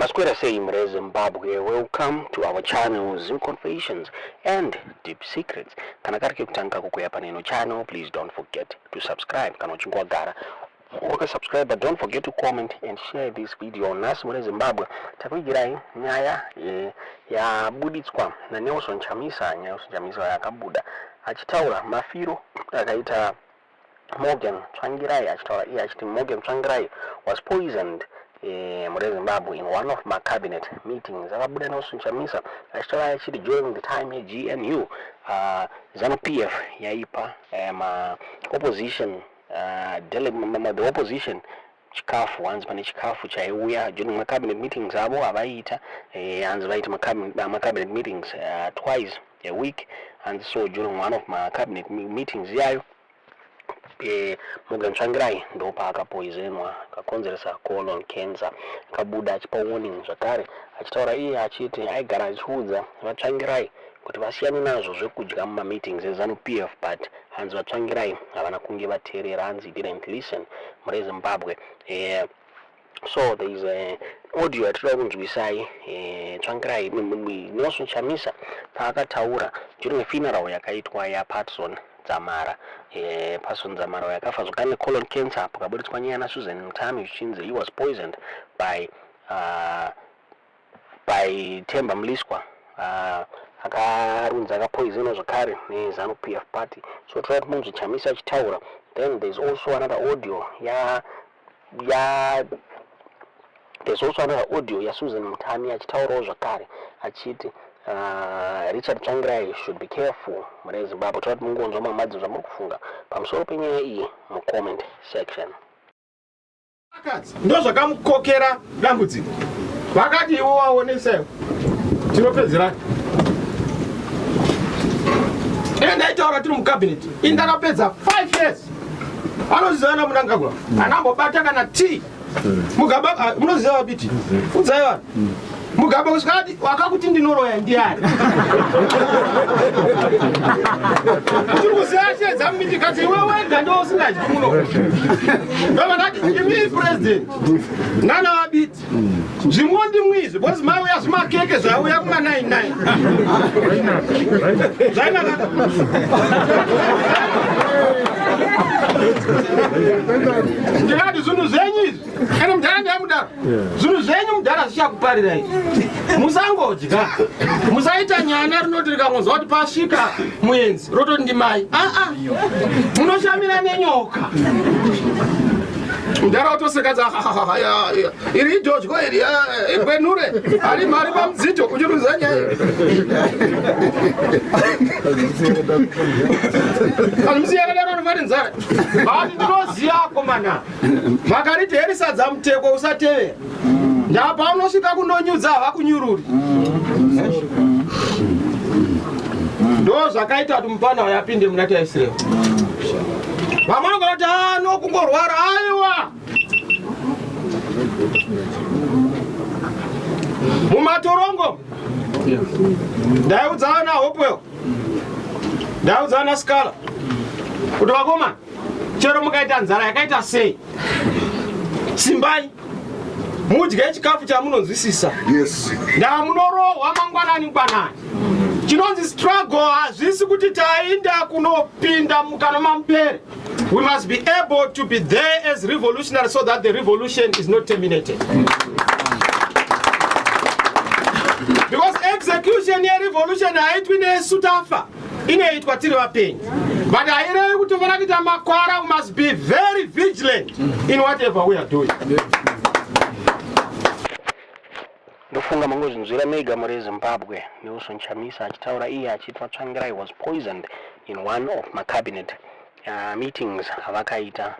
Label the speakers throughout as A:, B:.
A: Maswera sei mure Zimbabwe, welcome to our channel Zim Confessions and Deep Secrets. Kana kari kekutanga kukuya pane ino channel, please don't forget to subscribe. Kana uchinge wagara wakasubscribe, but don't forget to comment and share this video. Nhasi mure Zimbabwe takuigirai nyaya yabuditswa naNelson Chamisa. Nelson Chamisa yakabuda achitaura mafiro akaita Morgan Tsvangirai, achitaura iye achiti Morgan Tsvangirai was poisoned mure Zimbabwe in one of my cabinet meetings. Akabuda Nelson Chamisa achitaura achiti during the time yeGNU, ZANU PF yaipa ma opposition, the opposition chikafu. Hanzi pane chikafu chaiuya during macabinet meetings avo avaiita. Hanzi vaita macabinet meetings twice a week. Hanzi so during one of macabinet meetings iyayo, Morgan Tsvangirai ndopaakapoizenwa akakonzeresa colon cancer. Akabuda achipa warning zvakare, achitaura iye achiti aigara achiudza vaTsvangirai kuti vasiyane nazvo zvekudya mumameetings eZANU PF, but hanzi vaTsvangirai havana kunge vateerera. Hanzi didn't listen mure Zimbabwe. So there is a audio yatinoda kunzwisai, Tsvangirai, Nelson Chamisa paakataura during a funeral yakaitwa yaPatson Dzamara. Patson Dzamara yakafa zvakare necolon cancer. Pakaburitswa nyaya naSusan Mutami zvichinzi he was poisoned by Temba Mliswa, akarunzi akapoisonwa zvakare neZANU PF party. So toda kuti munzwe Chamisa achitaura. Then there's also another audio ya there's also another audio yaSusan Mutami achitaurawo zvakare achiti Richard Tsvangirai should be careful mune Zimbabwe. Toda kuti mungonzwa mamadzi zvamuri kufunga pamusoro penyaya iyi mucomment section.
B: Ndo zvakamukokera dambudziko. Vakati iwo waonesewo tinopedzerana. Ine ndaitaura tiri mucabinet, ini ndakapedza 5 years. Anoziva naMunangagwa anambobata kana t Mugabe. Munoziva vabiti, udzai vanhu. Mugabe kusvika ati wakakuti ndinoroya ndiani? Tiri kuziva chedza mumitikadzi, iwe wega ndo usingadyi muno. Ndobva ndati, imi president nana vabiti, zvimondi mwizvi because mauya zvimakeke zvauya kuma 99 zvainaka. Ndikati zvinhu zvenyu izvi, kana mudhara ndayamudaro, zvinhu zvenyu mudhara zvichakuparirai. Musangodya, musaita nyana rinoti rikangonzwa kuti pasvika muenzi rototi ndimai. Aa, munoshamira nenyoka. Mudhara watosekadza, iri idhodyo iri igwenure ari mari pamudzito uchiruza nyaya. Azimusiyakadaro anofari nzara vati ndinoziva akomana makariti heri sadza muteko usatevera ndapa unosvika kunonyudza havakunyururi. Ndo zvakaita kuti mupana uyo apinde muna taisireva. Vamwe vanogona kuti ano kungorwara. Aiwa, mumatorongo ndaiudza ana Hopewell, ndaiudza ana Scala kuti vakomana, chero mukaita nzara yakaita sei, simbai mudye chikafu chamunonzwisisa. Ndamunorohwa mangwanani ngwanani. Chinonzi struggle hazvisi kuti tainda kunopinda mukana mamupere. We must be able to be there as revolutionary so that the revolution is not terminated, because execution yerevolution haitwi nesu tafa, inoitwa tiri vapenyu. But hairevi kuti tofanira kuita makwara. We must be very vigilant in whatever we are doing.
A: Ndofunga mangozvinzwira mega muri Zimbabwe, Nelson Chamisa achitaura iye achiti Tsvangirai was poisoned in one of my cabinet meetings avakaita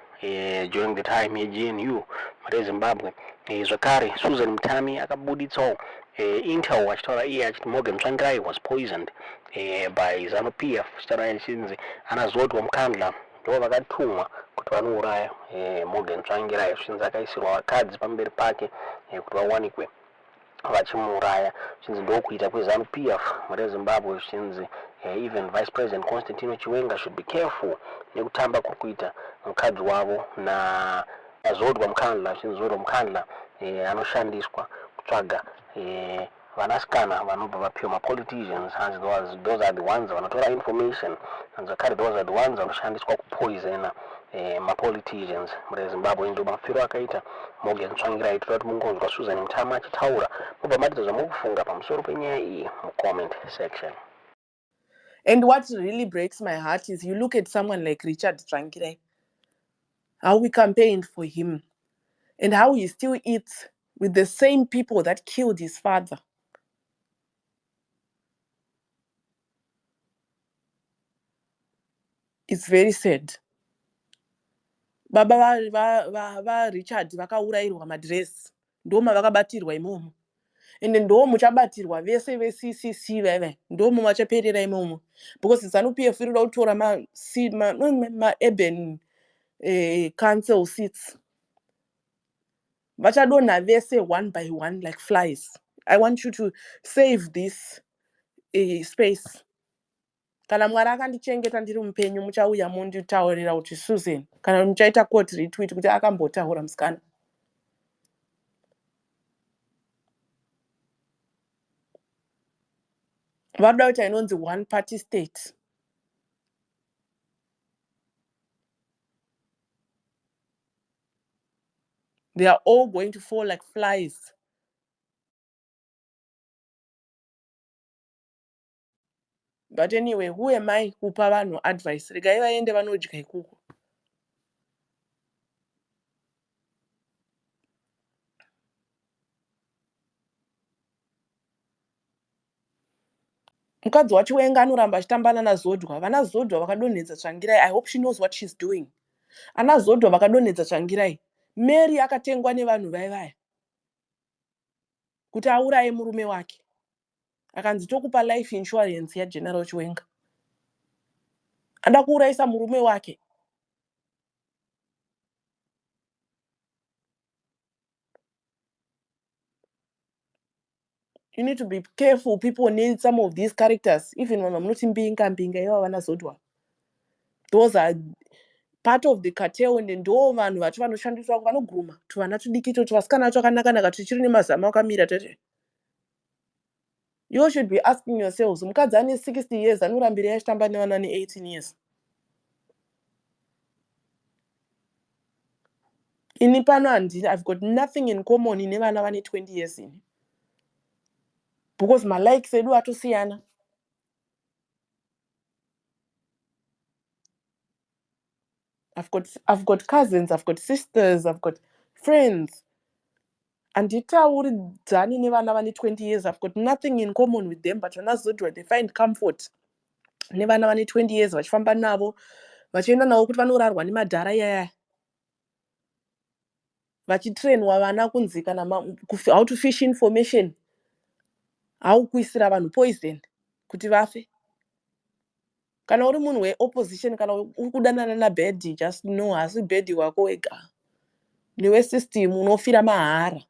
A: during the time yeGNU muri Zimbabwe. Zvakare Susan Mutami akabuditsawo intel achitaura iye achiti Morgan Tsvangirai was poisoned by ZANU PF, achitaura achinzi anaZodwa Mkandla ndo vakatumwa kuti vanouraya Morgan Tsvangirai, zvichinzi akaisirwa vakadzi pamberi pake kuti vawanikwe vachimuuraya, zvichinzi ndokuita kweZANU PF muri Zimbabwe. Zvichinzi even Vice President Constantino Chiwenga should be careful nekutamba kuri kuita mukadzi wavo naZodwa Mkandla, zvichinzi Zodwa Mkandla anoshandiswa. Kutsvaga vanasikana vanobva vapiwa mapoliticians. Hanzi those are the ones vanotora information, and zvakare those are the ones vanoshandiswa kupoisona mapoliticians mureZimbabwe. Ndo mafiro akaita Morgan Tsvangirai. Toda kuti mungonzwa Susan Mutama achitaura, mubva matidza zvamuri kufunga pamusoro penyaya iyi mucomment section.
C: And what really breaks my heart is you look at someone like Richard Tsvangirai, how we campaigned for him, and how he still eats with the same people that killed his father. It's very sad. Baba vaRichard vakaurayirwa madhiresi, ndo mavakabatirwa imomo, ende ndo muchabatirwa vese veCCC vaiva, ndo muvachaperera imomo, because ZANU PF iri kuda kutora maurban council seats. Vachadonha vese one by one like flies. I want you to save this space. Kana Mwari akandichengeta ndiri mupenyu, muchauya munditaurira kuti Susan, kana muchaita quote retweet kuti akambotaura musikana. Varoda kuita inonzi one party state. They are all going to fall like flies. But anyway, who am I kupa vanhu advice? Regai vaende vanodya ikoko. Mukadzi waChiwenga anoramba achitamba nanaZodwa. Vana Zodwa vakadonhedza Tsvangirai. I hope she knows what she's doing. Ana Zodwa vakadonhedza Tsvangirai. Mary akatengwa nevanhu vai vaya kuti auraye murume wake, akanzi tokupa life insurance yaGeneral Chiwenga. Ada kuurayisa murume wake. You need to be careful, people. Need some of these characters, even vanhu vamunoti mbinga mbinga ivava, vanaZodwa, those are part of the cartel, and ndo vanhu vacho vanoshandiswa, vanoguruma tuvana tudiki to tuvasikana twakanaka-naka tuchiri nemazama akamira tete. You should be asking yourselves, mukadzi ane 60 years anorambirei achitamba nevana ne18 years? Ini pano handini, I've got nothing in common nevana vane 20 years ini, because malikes edu atosiyana. I've got cousins, I've got sisters, I've got friends. Handitauridzani nevana vane 20 years. I've got nothing in common with them. But vana Zodwa, they find comfort nevana vane 20 years, vachifamba navo, vachienda navo kuti vanorarwa nemadhara iyaya, vachitrainwa vana kunzi kana how to fish information, how kuisira vanhu poison kuti vafe. Kana uri munhu weopposition, kana uri kudanana nabhedhi, just know hasi bhedhi wako wega, newe system unofira mahara.